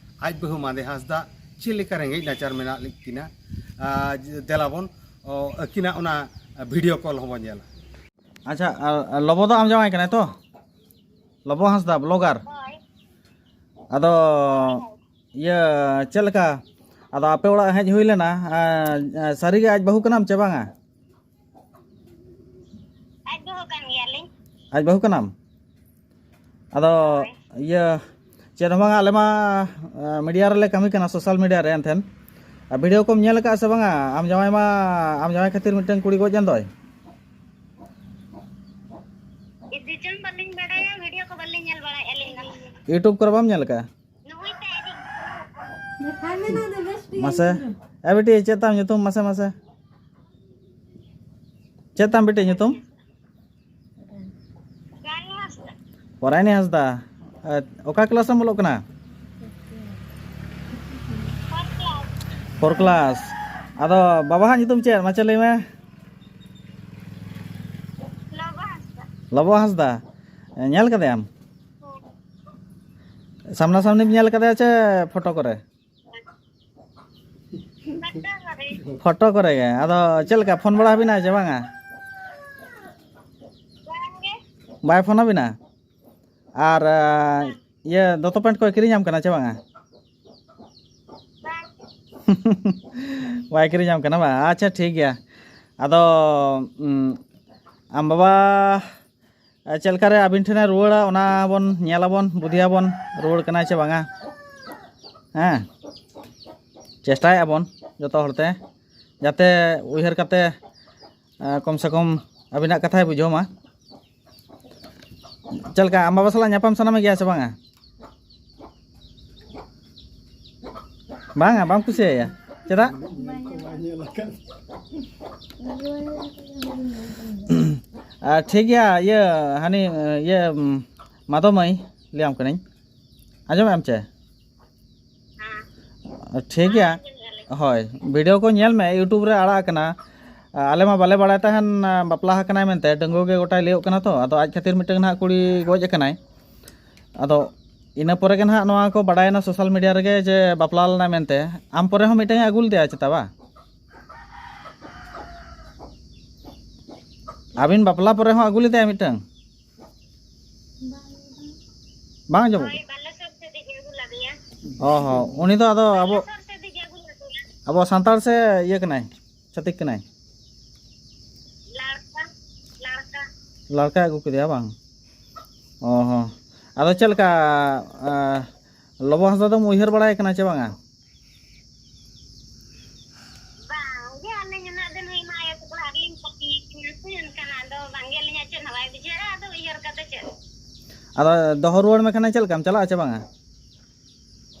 ᱟᱡ ᱵᱟᱹᱦᱩ ᱢᱟᱫᱮ ᱦᱟᱸᱥᱫᱟ, ᱪᱮᱫ ᱞᱮᱠᱟ ᱨᱮᱸᱜᱮᱡ ᱱᱟᱪᱟᱨ ᱢᱮᱱᱟᱜ ᱞᱮᱫ ᱠᱤᱱᱟ᱾ ᱟᱨ ᱫᱮᱞᱟ ᱵᱚᱱ, ᱚ, ᱟᱹᱠᱤᱱᱟᱜ ᱚᱱᱟ ᱵᱷᱤᱰᱤᱭᱳ ᱠᱚᱞ ᱦᱚᱸᱵᱚᱱ ᱧᱮᱞᱟ᱾ ᱟᱪᱪᱷᱟ, ᱟᱨ, ᱟᱨ ᱞᱚᱵᱚ ᱫᱚ ᱟᱢ ᱡᱟᱶᱟᱭ ᱠᱟᱱᱟᱭ ᱛᱚ? ᱞᱚᱵᱚ ᱦᱟᱸᱥᱫᱟ, ᱵᱞᱚᱜᱟᱨ᱾ ᱟᱫᱚ ᱤᱭᱟᱹ ᱪᱮᱫ ᱞᱮᱠᱟ, ᱟᱫᱚ ᱟᱯᱮ ᱚᱲᱟᱜ ᱦᱮᱡ ᱦᱩᱭ ᱞᱮᱱᱟ, ᱟᱨ, ᱟᱨ ᱥᱟᱹᱨᱤᱜᱮ ᱟᱡ ᱵᱟᱹᱦᱩ ᱠᱟᱱᱟᱢ ᱪᱮ ᱵᱟᱝᱟ? ᱟᱡ ᱵᱟᱹᱦᱩ ᱠᱟᱱ ᱜᱮᱭᱟᱞᱤᱧ᱾ ᱟᱡ ᱵᱟᱹᱦᱩ ᱠᱟᱱᱟᱢ? ᱟᱫᱚ ᱤᱭᱟᱹ, ᱪᱮᱫ ᱦᱚᱸ ᱵᱟᱝᱟ, ᱟᱞᱮ ᱢᱟ ᱢᱤᱰᱤᱭᱟ ᱨᱮᱞᱮ ᱠᱟᱹᱢᱤ ᱠᱟᱱᱟ, ᱥᱳᱥᱟᱞ ᱢᱤᱰᱤᱭᱟ ᱨᱮ᱾ ᱮᱱᱛᱮᱫ ᱵᱷᱤᱰᱤᱭᱳ ᱠᱚᱢ ᱧᱮᱞ ᱟᱠᱟᱫᱼᱟ ᱥᱮ ᱵᱟᱝᱟ? ᱟᱢ ᱡᱟᱶᱟᱭ ᱢᱟ, ᱟᱢ ᱡᱟᱶᱟᱭ ᱠᱷᱟᱹᱛᱤᱨ ᱢᱤᱫᱴᱟᱝ ᱠᱩᱲᱤ ᱜᱚᱡ ᱮᱱ ᱫᱚᱭ᱾ ᱤᱫᱤ ᱪᱚᱝ ᱵᱟᱹᱞᱤᱧ ᱵᱟᱲᱟᱭᱟ, ᱵᱷᱤᱰᱤᱭᱳ ᱠᱚ ᱵᱟᱹᱞᱤᱧ ᱧᱮᱞ ᱵᱟᱲᱟᱭᱮᱫᱼᱟ ᱟᱹᱞᱤᱧ ᱫᱚ᱾ YouTube ᱠᱚᱨᱮ ᱵᱟᱢ ᱧᱮᱞ ᱟᱠᱟᱫᱼᱟ? ᱱᱩᱭ ᱛᱮ ᱟᱹᱰᱤ ᱢᱟᱥᱮ, ᱮ ᱵᱤᱴᱤ, ᱪᱮᱫ ᱛᱟᱢ ᱧᱩᱛᱩᱢ? ᱢᱟᱥᱮ, ᱢᱟᱥᱮ, ᱪᱮᱫ ᱛᱟᱢ ᱵᱤᱴᱤ ᱧᱩᱛᱩᱢ? ᱜᱟᱭ ᱦᱟᱸᱥᱫᱟ᱾ ᱯᱚᱨᱟᱭᱱᱤ ᱦᱟᱸᱥᱫᱟ᱾ ᱮ, ᱚᱠᱟ ᱠᱞᱟᱥ ᱨᱮᱢ ᱚᱞᱚᱜ ᱠᱟᱱᱟ? Four class. ᱟᱫᱚ ᱵᱟᱵᱟ ᱦᱟᱜ ᱧᱩᱛᱩᱢ ᱪᱮᱫ? ᱢᱟᱥᱮ ᱞᱟᱹᱭ ᱢᱮ᱾ ᱞᱚᱵᱚ ᱦᱟᱸᱥᱫᱟ᱾ ᱞᱚᱵᱚ ᱦᱟᱸᱥᱫᱟ᱾ ᱮ, ᱧᱮᱞ ᱠᱟᱫᱮᱭᱟᱢ? ᱦᱮᱸ᱾ ᱥᱟᱢᱱᱟ ᱥᱟᱢᱱᱤᱢ ᱧᱮᱞ ᱠᱟᱫᱮᱭᱟ ᱪᱮ ᱯᱷᱳᱴᱳ ᱠᱚᱨᱮ? ᱯᱷᱳᱴᱳ ᱠᱚᱨᱮ᱾ ᱯᱷᱳᱴᱳ ᱠᱚᱨᱮ ᱜᱮ᱾ ᱟᱫᱚ ᱪᱮᱫ ᱞᱮᱠᱟ, ᱯᱷᱳᱱ ᱵᱟᱲᱟ ᱟᱹᱵᱤᱱᱟ ᱪᱮ ᱵᱟᱝᱟ? ᱵᱟᱝ ᱜᱮ᱾ ᱵᱟᱭ ᱯᱷᱳᱱ ᱟᱹᱵᱤᱱᱟ? ᱟᱨ, ᱟ, ᱤᱭᱟᱹ, ᱫᱚᱛᱚ ᱯᱮᱱᱴ ᱠᱚᱭ ᱠᱤᱨᱤᱧᱟᱢ ᱠᱟᱱᱟ ᱪᱮ ᱵᱟᱝᱟ? ᱵᱟᱝ᱾ ᱵᱟᱭ ᱠᱤᱨᱤᱧᱟᱢ ᱠᱟᱱᱟ ᱵᱟᱝ? ᱟᱪᱪᱷᱟ, ᱴᱷᱤᱠ ᱜᱮᱭᱟ᱾ ᱟᱫᱚ, ᱩᱸ, ᱟᱢ ᱵᱟᱵᱟ ᱟᱨ ᱪᱮᱫ ᱞᱮᱠᱟᱨᱮ ᱟᱹᱵᱤᱱ ᱴᱷᱮᱱᱮ ᱨᱩᱣᱟᱹᱲᱟ, ᱚᱱᱟ ᱵᱚᱱ ᱧᱮᱞᱟᱵᱚᱱ, ᱵᱩᱫᱷᱤᱭᱟᱵᱚᱱ, ᱨᱩᱣᱟᱹᱲ ᱠᱟᱱᱟᱭ ᱪᱮ ᱵᱟᱝᱟ᱾ ᱦᱮᱸ, ᱪᱮᱥᱴᱟᱭᱮᱫᱼᱟ ᱵᱚᱱ ᱡᱚᱛᱚ ᱦᱚᱲᱛᱮ, ᱡᱟᱛᱮ ᱩᱭᱦᱟᱹᱨ ᱠᱟᱛᱮ, ᱮ, ᱠᱚᱢ ᱥᱮ ᱠᱚᱢ ᱟᱹᱵᱤᱱᱟᱜ ᱠᱟᱛᱷᱟᱭ ᱵᱩᱡᱷᱟᱹᱣ ᱢᱟ᱾ ᱪᱮᱫ ᱞᱮᱠᱟ, ᱟᱢ ᱵᱟᱵᱟ ᱥᱟᱞᱟᱜ ᱧᱟᱯᱟᱢ ᱥᱟᱱᱟ ᱢᱮ ᱜᱮᱭᱟ ᱥᱮ ᱵᱟᱝᱟ? ᱵᱟᱝᱟ, ᱵᱟᱢ ᱠᱩᱥᱤᱭᱟᱭᱟ? ᱪᱮᱫᱟᱜ? ᱟᱨ ᱴᱷᱤᱠ ᱜᱮᱭᱟ, ᱤᱭᱟᱹ, ᱦᱟᱹᱱᱤ, ᱤᱭᱟᱹ, ᱢᱟᱫᱚ ᱢᱟᱹᱭ, ᱞᱟᱹᱭᱟᱢ ᱠᱟᱹᱱᱟᱹᱧ, ᱟᱸᱡᱚᱢᱮᱫ ᱟᱢ ᱪᱮ? ᱴᱷᱤᱠ ᱜᱮᱭᱟ᱾ ᱦᱳᱭ, ᱵᱷᱤᱰᱤᱭᱳ ᱠᱚ ᱧᱮᱞ ᱢᱮ, YouTube ᱨᱮ ᱟᱲᱟᱜ ᱟᱠᱟᱱᱟ᱾ ᱟᱞᱮ ᱢᱟ ᱵᱟᱞᱮ ᱵᱟᱲᱟᱭ ᱛᱟᱦᱮᱱ, ᱵᱟᱯᱞᱟ ᱟᱠᱟᱱᱟᱭ ᱢᱮᱱᱛᱮ, ᱰᱟᱺᱜᱩᱣᱟᱹ ᱜᱮ ᱜᱚᱴᱟᱭ ᱞᱟᱹᱭᱚᱜ ᱠᱟᱱᱟ ᱛᱚ, ᱟᱫᱚ ᱟᱡ ᱠᱷᱟᱹᱛᱤᱨ ᱢᱤᱫᱴᱟᱝ ᱱᱟᱦᱟᱜ ᱠᱩᱲᱤ ᱜᱚᱡ ᱟᱠᱟᱱᱟᱭ᱾ ᱟᱫᱚ ᱤᱱᱟᱹ ᱯᱚᱨᱮ ᱜᱮ ᱱᱟᱦᱟᱜ ᱱᱚᱣᱟ ᱠᱚ ᱵᱟᱰᱟᱭᱮᱱᱟ ᱥᱳᱥᱟᱞ ᱢᱤᱰᱤᱭᱟ ᱨᱮᱜᱮ ᱡᱮ ᱵᱟᱯᱞᱟ ᱞᱮᱱᱟᱭ ᱢᱮᱱᱛᱮ᱾ ᱟᱢ ᱯᱚᱨᱮ ᱦᱚᱸ ᱢᱤᱫᱴᱟᱝ ᱮ ᱟᱹᱜᱩ ᱞᱮᱫᱮᱭᱟ ᱪᱮᱛᱟ ᱵᱟ? ᱟᱹᱵᱤᱱ ᱵᱟᱯᱞᱟ ᱯᱚᱨᱮ ᱦᱚᱸ ᱟᱹᱜᱩ ᱞᱮᱫᱮᱭᱟ ᱢᱤᱫᱴᱟᱝ? ᱵᱟᱝ ᱟᱸᱡᱚᱢᱚᱜ ᱦᱳᱭ, ᱠᱟᱱᱟ? ᱵᱟᱞᱮᱥᱚᱨ ᱥᱮᱫ ᱤᱧ ᱟᱹᱜᱩ ᱞᱮᱫᱮᱭᱟ᱾ ᱚ ᱦᱚᱸ, ᱩᱱᱤ ᱫᱚ ᱟᱫᱚ ᱟᱵᱚ, ᱵᱟᱞᱮᱥᱚᱨ ᱥᱮᱫ ᱤᱧ ᱟᱹᱜᱩ ᱞᱮᱫᱮᱭᱟ᱾ ᱟᱵᱚ ᱥᱟᱱᱛᱟᱲ ᱥᱮ ᱤᱭᱟᱹ ᱠᱟᱱᱟᱭ, ᱪᱷᱟᱹᱛᱤᱠ ᱠᱟᱱᱟᱭ? ᱞᱟᱲᱠᱟ, ᱞᱟᱲᱠᱟ᱾ ᱞᱟᱲᱠᱟᱭ ᱟᱹᱜᱩ ᱠᱮᱫᱮᱭᱟ ᱵᱟᱝ? ᱚ ᱦᱚᱸ᱾ ᱟᱫᱚ ᱪᱮᱫ ᱞᱮᱠᱟ, ᱟᱸ, ᱞᱚᱵᱚ ᱦᱟᱸᱥᱫᱟ ᱫᱚᱢ ᱩᱭᱦᱟᱹᱨ ᱵᱟᱲᱟᱭ ᱠᱟᱱᱟ ᱪᱮ ᱵᱟᱝᱟ? ᱵᱟᱝ ᱜᱮ, ᱟᱹᱞᱤᱧ ᱩᱱᱟᱹᱜ ᱫᱤᱱ ᱦᱩᱭᱱᱟ ᱟᱭᱳ ᱛᱟᱠᱚ ᱚᱲᱟᱜ ᱨᱮᱞᱤᱧ ᱛᱟᱦᱮᱸ ᱠᱟᱱᱟ ᱥᱮ, ᱮᱱᱠᱷᱟᱱ ᱟᱫᱚ ᱵᱟᱝ ᱜᱮ ᱟᱹᱞᱤᱧᱟᱜ ᱪᱮᱫ ᱦᱚᱸ ᱵᱟᱭ ᱵᱩᱡᱷᱟᱹᱣᱟ, ᱟᱫᱚ ᱩᱭᱦᱟᱹᱨ ᱠᱟᱛᱮ ᱪᱮᱫ? ᱟᱫᱚ ᱫᱚᱦᱚ ᱨᱩᱣᱟᱹᱲ ᱢᱮ ᱠᱷᱟᱱ ᱪᱮᱫ ᱞᱮᱠᱟᱢ ᱪᱟᱞᱟᱜᱼᱟ ᱪᱮ ᱵᱟᱝᱟ?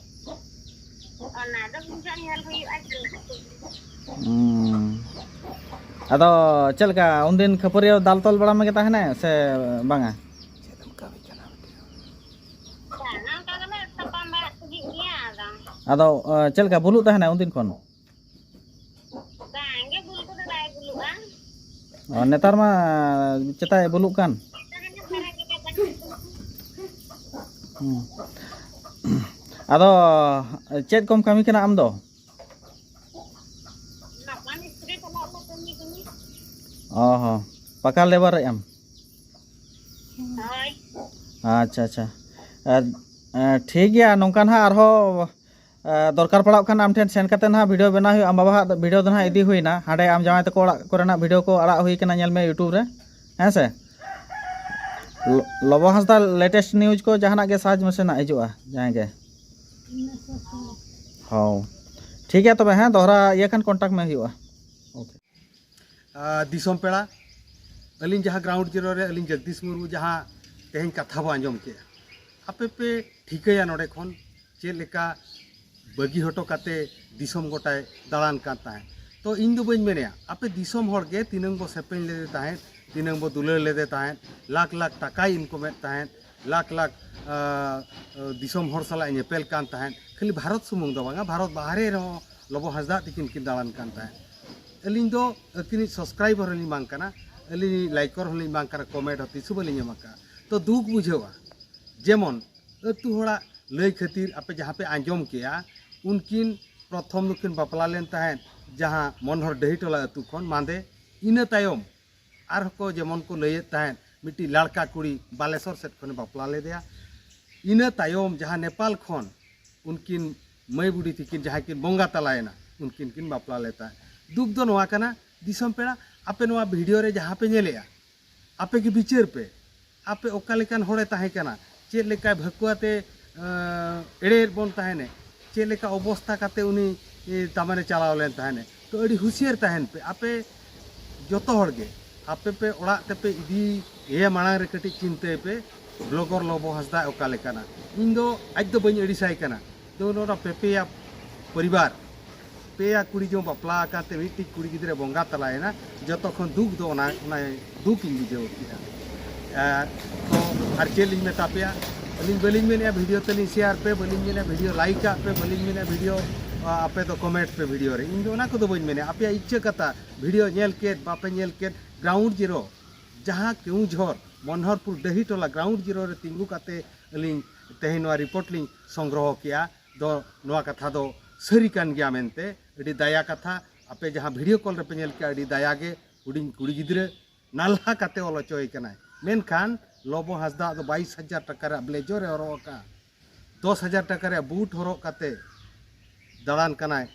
ᱚᱱᱟ ᱫᱚ ᱵᱩᱡᱷᱟᱹᱣ ᱧᱮᱞ ᱦᱩᱭᱩᱜᱼᱟ, ᱪᱮᱫ ᱞᱮᱠᱟ ᱠᱚ ᱦᱩᱸ᱾ ᱟᱫᱚ ᱪᱮᱫ ᱞᱮᱠᱟ ᱩᱱᱫᱤᱱ ᱠᱷᱟᱹᱯᱟᱹᱨᱤ ᱫᱟᱞ ᱛᱚᱞ ᱵᱟᱲᱟ ᱢᱮᱜᱮ ᱛᱟᱦᱮᱱᱟᱭ ᱥᱮ ᱵᱟᱝᱟ? ᱵᱟᱝ, ᱚᱱᱠᱟ ᱫᱚᱞᱮ ᱛᱟᱯᱟᱢ ᱵᱟᱲᱟᱜ ᱛᱟᱦᱮᱸᱫ ᱜᱮᱭᱟ, ᱟᱫᱚ᱾ ᱟᱫᱚ, ᱮ, ᱪᱮᱫ ᱞᱮᱠᱟ ᱵᱩᱞᱩᱜ ᱛᱟᱦᱮᱱᱟᱭ ᱩᱱᱫᱤᱱ ᱠᱷᱚᱱ? ᱵᱟᱝ ᱜᱮ, ᱵᱩᱞ ᱠᱚᱫᱚ ᱵᱟᱭ ᱵᱩᱞᱩᱜᱼᱟ᱾ ᱚ, ᱱᱮᱛᱟᱨ ᱢᱟ ᱪᱮᱛᱟᱭ ᱵᱩᱞᱩᱜ ᱠᱟᱱ᱾ ᱦᱩᱸ᱾ ᱟᱫᱚ ᱪᱮᱫ ᱠᱚᱢ ᱠᱟᱹᱢᱤ ᱠᱟᱱᱟ ᱟᱢ ᱫᱚ? ᱚ ᱦᱚᱸ, ᱯᱟᱠᱟ ᱞᱮᱵᱟᱨᱮᱫ ᱟᱢ? ᱦᱳᱭ᱾ ᱟᱪᱪᱷᱟ, ᱟᱪᱪᱷᱟ᱾ ᱟᱨ, ᱮ, ᱴᱷᱤᱠ ᱜᱮᱭᱟ, ᱱᱚᱝᱠᱟ ᱱᱟᱦᱟᱜ ᱟᱨᱦᱚᱸ, ᱮ, ᱫᱚᱨᱠᱟᱨ ᱯᱟᱲᱟᱜ ᱠᱷᱟᱱ ᱟᱢ ᱴᱷᱮᱱ ᱥᱮᱱ ᱠᱟᱛᱮ ᱱᱟᱦᱟᱜ ᱵᱷᱤᱰᱤᱭᱳ ᱵᱮᱱᱟᱣ ᱦᱩᱭᱩᱜᱼᱟ᱾ ᱟᱢ ᱵᱟᱵᱟᱣᱟᱜ ᱵᱷᱤᱰᱤᱭᱳ ᱫᱚ ᱱᱟᱦᱟᱜ ᱤᱫᱤ ᱦᱩᱭᱱᱟ, ᱦᱟᱸᱰᱮ ᱟᱢ ᱡᱟᱶᱟᱭ ᱛᱟᱠᱚ ᱚᱲᱟᱜ ᱠᱚᱨᱮᱱᱟᱜ ᱵᱷᱤᱰᱤᱭᱳ ᱠᱚ ᱟᱲᱟᱜ ᱦᱩᱭ ᱠᱟᱱᱟ, ᱧᱮᱞ ᱢᱮ YouTube ᱨᱮ, ᱦᱮᱸ ᱥᱮ? ᱞᱚ-, ᱞᱚᱵᱚ ᱦᱟᱸᱥᱫᱟ latest news ᱠᱚ ᱡᱟᱦᱟᱱᱟᱜ ᱜᱮ search ᱢᱮᱥᱮ ᱱᱟᱜ ᱦᱤᱡᱩᱜᱼᱟ, ᱡᱟᱦᱟᱸᱭ ᱜᱮ᱾ ᱦᱚᱸ, ᱴᱷᱤᱠ ᱜᱮᱭᱟ ᱛᱚᱵᱮ, ᱦᱮᱸ, ᱫᱚᱦᱲᱟ ᱤᱭᱟᱹ ᱠᱷᱟᱱ contact ᱢᱮ ᱦᱩᱭᱩᱜᱼᱟ᱾ ᱳᱠᱮ᱾ ᱟᱨ ᱫᱤᱥᱚᱢ ᱯᱮᱲᱟ, ᱟᱹᱞᱤᱧ ᱡᱟᱦᱟᱸ ground zero ᱨᱮ ᱟᱹᱞᱤᱧ ᱡᱚᱜᱽᱫᱤᱥ ᱢᱩᱨᱢᱩ ᱡᱟᱦᱟᱸ ᱛᱮᱦᱮᱧ ᱠᱟᱛᱷᱟ ᱵᱚ ᱟᱸᱡᱚᱢ ᱠᱮᱜᱼᱟ, ᱟᱯᱮ ᱯᱮ ᱴᱷᱤᱠᱟᱹᱭᱟ ᱱᱚᱰᱮ ᱠᱷᱚᱱ ᱪᱮᱫ ᱞᱮᱠᱟ ᱵᱟᱹᱜᱤ ᱦᱚᱴᱚ ᱠᱟᱛᱮ ᱫᱤᱥᱚᱢ ᱜᱚᱴᱟᱭ ᱫᱟᱬᱟᱱ ᱠᱟᱱ ᱛᱟᱦᱮᱸᱫ᱾ ᱛᱚ ᱤᱧ ᱫᱚ ᱵᱟᱹᱧ ᱢᱮᱱᱮᱜᱼᱟ, ᱟᱯᱮ ᱫᱤᱥᱚᱢ ᱦᱚᱲ ᱜᱮ ᱛᱤᱱᱟᱹᱝ ᱵᱚ ᱥᱮᱯᱮᱧ ᱞᱮᱫᱮ ᱛᱟᱦᱮᱸᱫ, ᱛᱤᱱᱟᱹᱝ ᱵᱚ ᱫᱩᱞᱟᱹᱲ ᱞᱮᱫᱮ ᱛᱟᱦᱮᱸᱫ, ᱞᱟᱠᱷ ᱞᱟᱠᱷ ᱴᱟᱠᱟᱭ ᱤᱱᱠᱚᱢᱮᱫ ᱛᱟᱦᱮᱸᱫ, ᱞᱟᱠᱷ ᱞᱟᱠᱷ, ᱟ, ᱟ, ᱫᱤᱥᱚᱢ ᱦᱚᱲ ᱥᱟᱞᱟᱜ ᱮ ᱧᱮᱯᱮᱞ ᱠᱟᱱ ᱛᱟᱦᱮᱸᱫ᱾ ᱠᱷᱟᱹᱞᱤ ᱵᱷᱟᱨᱚᱛ ᱥᱩᱢᱩᱝ ᱫᱚ ᱵᱟᱝᱟ, ᱵᱷᱟᱨᱚᱛ ᱵᱟᱦᱨᱮ ᱨᱮᱦᱚᱸ ᱞᱚᱵᱚ ᱦᱟᱸᱥᱫᱟᱜ ᱛᱤᱠᱤᱱ ᱠᱤᱱ ᱫᱟᱬᱟᱱ ᱠᱟᱱ ᱛᱟᱦᱮᱸᱫ᱾ ᱟᱹᱞᱤᱧ ᱫᱚ ᱟᱹᱠᱤᱱᱤᱡ subscriber ᱦᱚᱸᱞᱤᱧ ᱵᱟᱝ ᱠᱟᱱᱟ, ᱟᱹᱞᱤᱧ ᱞᱟᱭᱠᱚᱨ ᱦᱚᱸᱞᱤᱧ ᱵᱟᱝ ᱠᱟᱱᱟ, comment ᱦᱚᱸ ᱛᱤᱥ ᱦᱚᱸ ᱵᱟᱹᱞᱤᱧ ᱮᱢ ᱟᱠᱟᱫᱼᱟ᱾ ᱛᱚ ᱫᱩᱠ ᱵᱩᱡᱷᱟᱹᱣᱟ, ᱡᱮᱢᱚᱱ ᱟᱹᱛᱩ ᱦᱚᱲᱟᱜ ᱞᱟᱹᱭ ᱠᱷᱟᱹᱛᱤᱨ ᱟᱯᱮ ᱡᱟᱦᱟᱸ ᱯᱮ ᱟᱸᱡᱚᱢ ᱠᱮᱜᱼᱟ, ᱩᱱᱠᱤᱱ ᱯᱨᱚᱛᱷᱚᱢ ᱫᱚᱠᱤᱱ ᱵᱟᱯᱞᱟ ᱞᱮᱱ ᱛᱟᱦᱮᱸᱫ ᱡᱟᱦᱟᱸ ᱢᱚᱱᱦᱚᱨ ᱰᱟᱹᱦᱤᱴᱚᱞᱟ ᱟᱹᱛᱩ ᱠᱷᱚᱱ ᱢᱟᱸᱫᱮ, ᱤᱱᱟᱹ ᱛᱟᱭᱚᱢ ᱟᱨᱦᱚᱸ ᱠᱚ ᱡᱮᱢᱚᱱ ᱠᱚ ᱞᱟᱹᱭᱮᱫ ᱛᱟᱦᱮᱸᱫ ᱢᱤᱫᱴᱤᱡ ᱞᱟᱲᱠᱟ ᱠᱩᱲᱤ ᱵᱟᱞᱮᱥᱚᱨ ᱥᱮᱫ ᱠᱷᱚᱱᱮ ᱵᱟᱯᱞᱟ ᱞᱮᱫᱮᱭᱟ᱾ ᱤᱱᱟᱹ ᱛᱟᱭᱚᱢ ᱡᱟᱦᱟᱸ ᱱᱮᱯᱟᱞ ᱠᱷᱚᱱ ᱩᱱᱠᱤᱱ ᱢᱟᱹᱭ ᱵᱩᱰᱷᱤ ᱛᱤᱠᱤᱱ ᱡᱟᱦᱟᱸᱭ ᱠᱤᱱ ᱵᱚᱸᱜᱟ ᱛᱟᱞᱟᱭᱮᱱᱟ, ᱩᱱᱠᱤᱱ ᱠᱤᱱ ᱵᱟᱯᱞᱟ ᱞᱮᱫ ᱛᱟᱦᱮᱸᱫ᱾ ᱫᱩᱠ ᱫᱚ ᱱᱚᱣᱟ ᱠᱟᱱᱟ, ᱫᱤᱥᱚᱢ ᱯᱮᱲᱟ, ᱟᱯᱮ ᱱᱚᱣᱟ ᱵᱷᱤᱰᱤᱭᱳ ᱨᱮ ᱡᱟᱦᱟᱸ ᱯᱮ ᱧᱮᱞᱮᱜᱼᱟ, ᱟᱯᱮ ᱜᱮ ᱵᱤᱪᱟᱹᱨ ᱯᱮ, ᱟᱯᱮ ᱚᱠᱟ ᱞᱮᱠᱟᱱ ᱦᱚᱲᱮ ᱛᱟᱦᱮᱸ ᱠᱟᱱᱟ? ᱪᱮᱫ ᱞᱮᱠᱟ ᱵᱷᱟᱹᱠᱩᱟᱛᱮ ᱮᱲᱮᱭᱮᱫ ᱵᱚᱱ ᱛᱟᱦᱮᱱᱮ, ᱪᱮᱫ ᱞᱮᱠᱟ ᱚᱵᱚᱥᱛᱟ ᱠᱟᱛᱮ ᱩᱱᱤ ᱛᱟᱢᱟᱱᱮ ᱪᱟᱞᱟᱣ ᱞᱮᱱ ᱛᱟᱦᱮᱱᱮ᱾ ᱛᱚ ᱟᱹᱰᱤ ᱦᱩᱥᱤᱭᱟᱹᱨ ᱛᱟᱦᱮᱱ ᱯᱮ ᱟᱯᱮ ᱡᱚᱛᱚ ᱦᱚᱲ ᱜᱮ᱾ ᱟᱯᱮ ᱯᱮ ᱚᱲᱟᱜ ᱛᱮᱯᱮ ᱤᱫᱤᱭᱮ ᱢᱟᱲᱟᱝ ᱨᱮ ᱠᱟᱹᱴᱤᱡ ᱪᱤᱱᱛᱟᱹᱭ ᱯᱮ, ᱵᱞᱚᱜᱚᱨ ᱞᱚᱵᱚ ᱦᱟᱸᱥᱫᱟ ᱚᱠᱟ ᱞᱮᱠᱟᱱᱟ᱾ ᱤᱧ ᱫᱚ ᱟᱡ ᱫᱚ ᱵᱟᱹᱧ ᱟᱹᱲᱤᱥᱟᱭ ᱠᱟᱱᱟ᱾ ᱫᱚ ᱱᱚᱣᱟ ᱯᱮᱯᱮᱭᱟ ᱯᱚᱨᱤᱵᱟᱨ, ᱯᱮᱭᱟ ᱠᱩᱲᱤ ᱡᱚᱝ ᱵᱟᱯᱞᱟ ᱟᱠᱟᱱ ᱛᱮ ᱢᱤᱫᱴᱤᱡ ᱠᱩᱲᱤ ᱜᱤᱫᱽᱨᱟᱹ ᱵᱚᱸᱜᱟ ᱛᱟᱞᱟᱭᱮᱱᱟ᱾ ᱡᱚᱛᱚ ᱠᱷᱚᱱ ᱫᱩᱠ ᱫᱚ ᱚᱱᱟ, ᱚᱱᱟ ᱫᱩᱠ ᱤᱧ ᱵᱩᱡᱷᱟᱹᱣ ᱠᱮᱫᱟ᱾ ᱮ, ᱛᱚ ᱟᱨ ᱪᱮᱫ ᱞᱤᱧ ᱢᱮᱛᱟ ᱯᱮᱭᱟ? ᱟᱹᱞᱤᱧ ᱵᱟᱹᱞᱤᱧ ᱢᱮᱱᱮᱫᱼᱟ ᱵᱷᱤᱰᱤᱭᱳ ᱛᱟᱹᱞᱤᱧ ᱥᱮᱭᱟᱨ ᱯᱮ, ᱵᱟᱹᱞᱤᱧ ᱢᱮᱱᱮᱫᱼᱟ ᱵᱷᱤᱰᱤᱭᱳ ᱞᱟᱭᱤᱠ ᱟᱜ ᱯᱮ, ᱵᱟᱹᱞᱤᱧ ᱢᱮᱱᱮᱫᱼᱟ ᱵᱷᱤᱰᱤᱭᱳ, ᱟ, ᱟᱯᱮ ᱫᱚ ᱠᱚᱢᱮᱱᱴ ᱯᱮ ᱵᱷᱤᱰᱤᱭᱳ ᱨᱮ᱾ ᱤᱧ ᱫᱚ ᱚᱱᱟ ᱠᱚᱫᱚ ᱵᱟᱹᱧ ᱢᱮᱱᱮᱫᱼᱟ᱾ ᱟᱯᱮᱭᱟᱜ ᱤᱪᱪᱷᱟᱹ ᱠᱟᱛᱷᱟ, ᱵᱷᱤᱰᱤᱭᱳ ᱧᱮᱞ ᱠᱮᱫ ᱵᱟᱯᱮ ᱧᱮᱞ ᱠᱮᱫ, ᱜᱨᱟᱣᱩᱱᱰ ᱡᱤᱨᱳ ᱡᱟᱦᱟᱸ ᱠᱮᱣᱩᱡᱷᱚᱨ ᱢᱚᱱᱦᱚᱨᱯᱩᱨ ᱰᱟᱹᱦᱤ ᱴᱚᱞᱟ ᱜᱨᱟᱣᱩᱱᱰ ᱡᱤᱨᱳ ᱨᱮ ᱛᱤᱸᱜᱩ ᱠᱟᱛᱮ ᱟᱹᱞᱤᱧ ᱛᱮᱦᱮᱧ ᱱᱚᱣᱟ ᱨᱤᱯᱳᱨᱴ ᱞᱤᱧ ᱥᱚᱝᱜᱨᱚᱦᱚ ᱠᱮᱜᱼᱟ᱾ ᱫᱚ ᱱᱚᱣᱟ ᱠᱟᱛᱷᱟ ᱫᱚ ᱥᱟᱹᱨᱤ ᱠᱟᱱ ᱜᱮᱭᱟ ᱢᱮᱱᱛᱮ᱾ ᱟᱹᱰᱤ ᱫᱟᱭᱟ ᱠᱟᱛᱷᱟ, ᱟᱯᱮ ᱡᱟᱦᱟᱸ ᱵᱷᱤᱰᱤᱭᱳ ᱠᱚᱞ ᱨᱮᱯᱮ ᱧᱮᱞ ᱠᱮᱜᱼᱟ, ᱟᱹᱰᱤ ᱫᱟᱭᱟ ᱜᱮ᱾ ᱦᱩᱰᱤᱧ ᱠᱩᱲᱤ ᱜᱤᱫᱽᱨᱟᱹ ᱱᱟᱞᱦᱟ ᱠᱟᱛᱮ ᱚᱞ ᱦᱚᱪᱚᱭ ᱠᱟᱱᱟᱭ, ᱢᱮᱱᱠᱷᱟᱱ ᱞᱚᱵᱚ ᱦᱟᱸᱥᱫᱟ ᱫᱚ ᱵᱟᱭᱤᱥ ᱦᱟᱡᱟᱨ ᱴᱟᱠᱟ ᱨᱮᱭᱟᱜ ᱵᱞᱮᱡᱚᱨ ᱮ ᱦᱚᱨᱚᱜ ᱟᱠᱟᱫᱼᱟ, ᱫᱚᱥ ᱦᱟᱡᱟᱨ ᱴᱟᱠᱟ ᱨᱮᱭᱟᱜ ᱵᱩᱴ ᱦᱚᱨᱚᱜ ᱠᱟᱛᱮ ᱫᱟᱬᱟᱱ ᱠᱟᱱᱟᱭ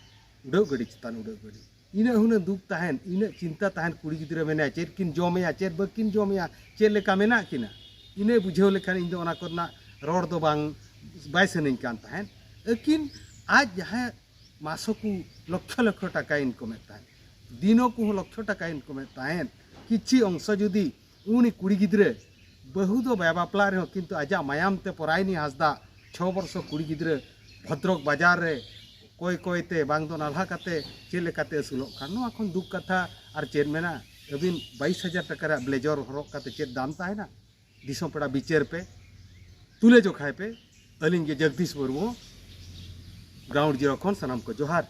ᱩᱰᱟᱹᱜ ᱜᱟᱹᱰᱤ ᱪᱮᱛᱟᱱ ᱩᱰᱟᱹᱜ ᱜᱟᱹᱰᱤ᱾ ᱤᱱᱟᱹᱜ ᱦᱩᱱᱟᱹᱝ ᱫᱩᱠ ᱛᱟᱦᱮᱱ, ᱤᱱᱟᱹᱜ ᱪᱤᱱᱛᱟ ᱛᱟᱦᱮᱱ, ᱠᱩᱲᱤ ᱜᱤᱫᱽᱨᱟᱹ ᱢᱮᱱᱟᱭᱟ, ᱪᱮᱫ ᱠᱤᱱ ᱡᱚᱢᱮᱭᱟ, ᱪᱮᱫ ᱵᱟᱹᱠᱤᱱ ᱡᱚᱢᱮᱭᱟ, ᱪᱮᱫ ᱞᱮᱠᱟ ᱢᱮᱱᱟᱜ ᱠᱤᱱᱟ, ᱤᱱᱟᱹ ᱵᱩᱡᱷᱟᱹᱣ ᱞᱮᱠᱷᱟᱱ ᱤᱧ ᱫᱚ ᱚᱱᱟ ᱠᱚᱨᱮᱱᱟᱜ ᱨᱚᱲ ᱫᱚ ᱵᱟᱝ, ᱵᱟᱭ ᱥᱟᱱᱟᱧ ᱠᱟᱱ ᱛᱟᱦᱮᱸᱫ᱾ ᱟᱹᱠᱤᱱ ᱟᱡ ᱡᱟᱦᱟᱸᱭ ᱢᱟᱥᱚᱠᱩ ᱞᱚᱠᱷᱚ ᱞᱚᱠᱷᱚ ᱴᱟᱠᱟᱭ ᱤᱱᱠᱚᱢᱮᱫ ᱛᱟᱦᱮᱸᱫ, ᱫᱤᱱᱚᱠᱩ ᱦᱚᱸ ᱞᱚᱠᱷᱚ ᱴᱟᱠᱟᱭ ᱤᱱᱠᱚᱢᱮᱫ ᱛᱟᱦᱮᱸᱫ, ᱠᱤᱪᱷᱤ ᱚᱝᱥᱚ ᱡᱩᱫᱤ ᱩᱱᱤ ᱠᱩᱲᱤ ᱜᱤᱫᱽᱨᱟᱹ ᱵᱟᱹᱦᱩ ᱫᱚ ᱵᱟᱭ ᱵᱟᱯᱞᱟ ᱨᱮᱦᱚᱸ ᱠᱤᱱᱛᱩ ᱟᱡᱟᱜ ᱢᱟᱭᱟᱢ ᱛᱮ ᱯᱚᱨᱟᱭᱱᱤ ᱦᱟᱸᱥᱫᱟ ᱪᱷᱚ ᱵᱚᱨᱥᱚ ᱠᱩᱲᱤ ᱜᱤᱫᱽᱨᱟᱹ ᱵᱷᱚᱫᱨᱚᱠ ᱵᱟᱡᱟᱨ ᱨᱮ ᱠᱚᱭ ᱠᱚᱭ ᱛᱮ ᱵᱟᱝ ᱫᱚ ᱱᱟᱞᱦᱟ ᱠᱟᱛᱮ ᱪᱮᱫ ᱞᱮᱠᱟᱛᱮ ᱟᱹᱥᱩᱞᱚᱜ ᱠᱟᱱ, ᱱᱚᱣᱟ ᱠᱷᱚᱱ ᱫᱩᱠ ᱠᱟᱛᱷᱟ ᱟᱨ ᱪᱮᱫ ᱢᱮᱱᱟᱜᱼᱟ? ᱟᱹᱵᱤᱱ ᱵᱟᱭᱤᱥ ᱦᱟᱡᱟᱨ ᱴᱟᱠᱟ ᱨᱮᱭᱟᱜ ᱵᱞᱮᱡᱚᱨ ᱦᱚᱨᱚᱜ ᱠᱟᱛᱮ ᱪᱮᱫ ᱫᱟᱢ ᱛᱟᱦᱮᱱᱟ? ᱫᱤᱥᱚᱢ ᱯᱮᱲᱟ ᱵᱤᱪᱟᱹᱨ ᱯᱮ, ᱛᱩᱞᱟᱹ ᱡᱚᱠᱷᱟᱭ ᱯᱮ᱾ ᱟᱹᱞᱤᱧ ᱜᱮ ᱡᱚᱜᱽᱫᱤᱥ ᱢᱩᱨᱢᱩ, ᱜᱨᱟᱣᱩᱱᱰ ᱡᱤᱨᱳ ᱠᱷᱚᱱ ᱥᱟᱱᱟᱢ ᱠᱚ ᱡᱚᱦᱟᱨ᱾